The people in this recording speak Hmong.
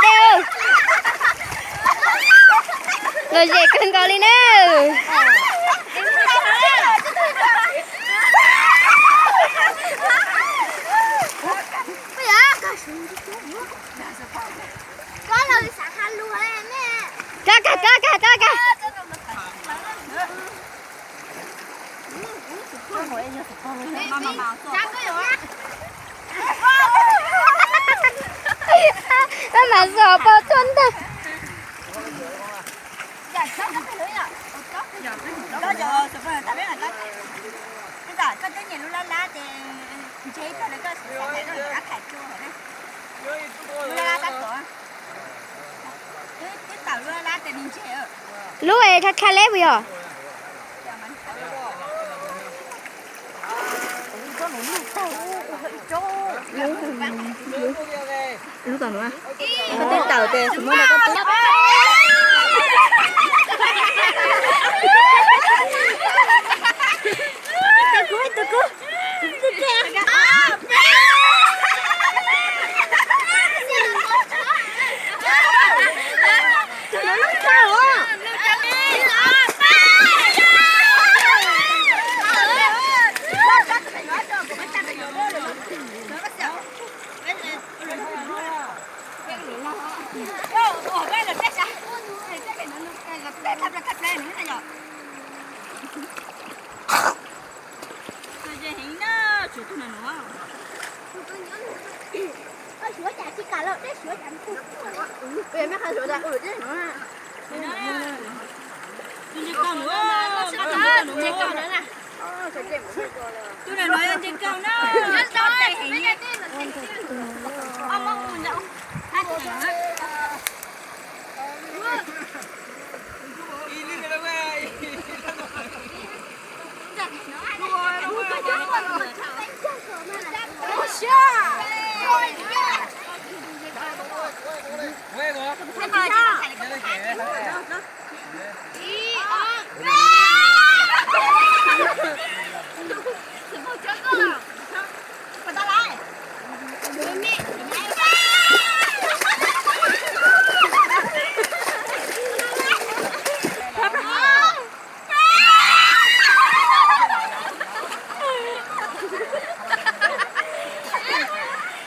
Dej, lom zem kawg nkaus li na. Kab kag, kab kag, kab kag. Maj mam xav pom tuaj ntag. Lub es kha kha leb puas yog? Lub tom nuav, koj twb tawm tes xus muab rau koj twb.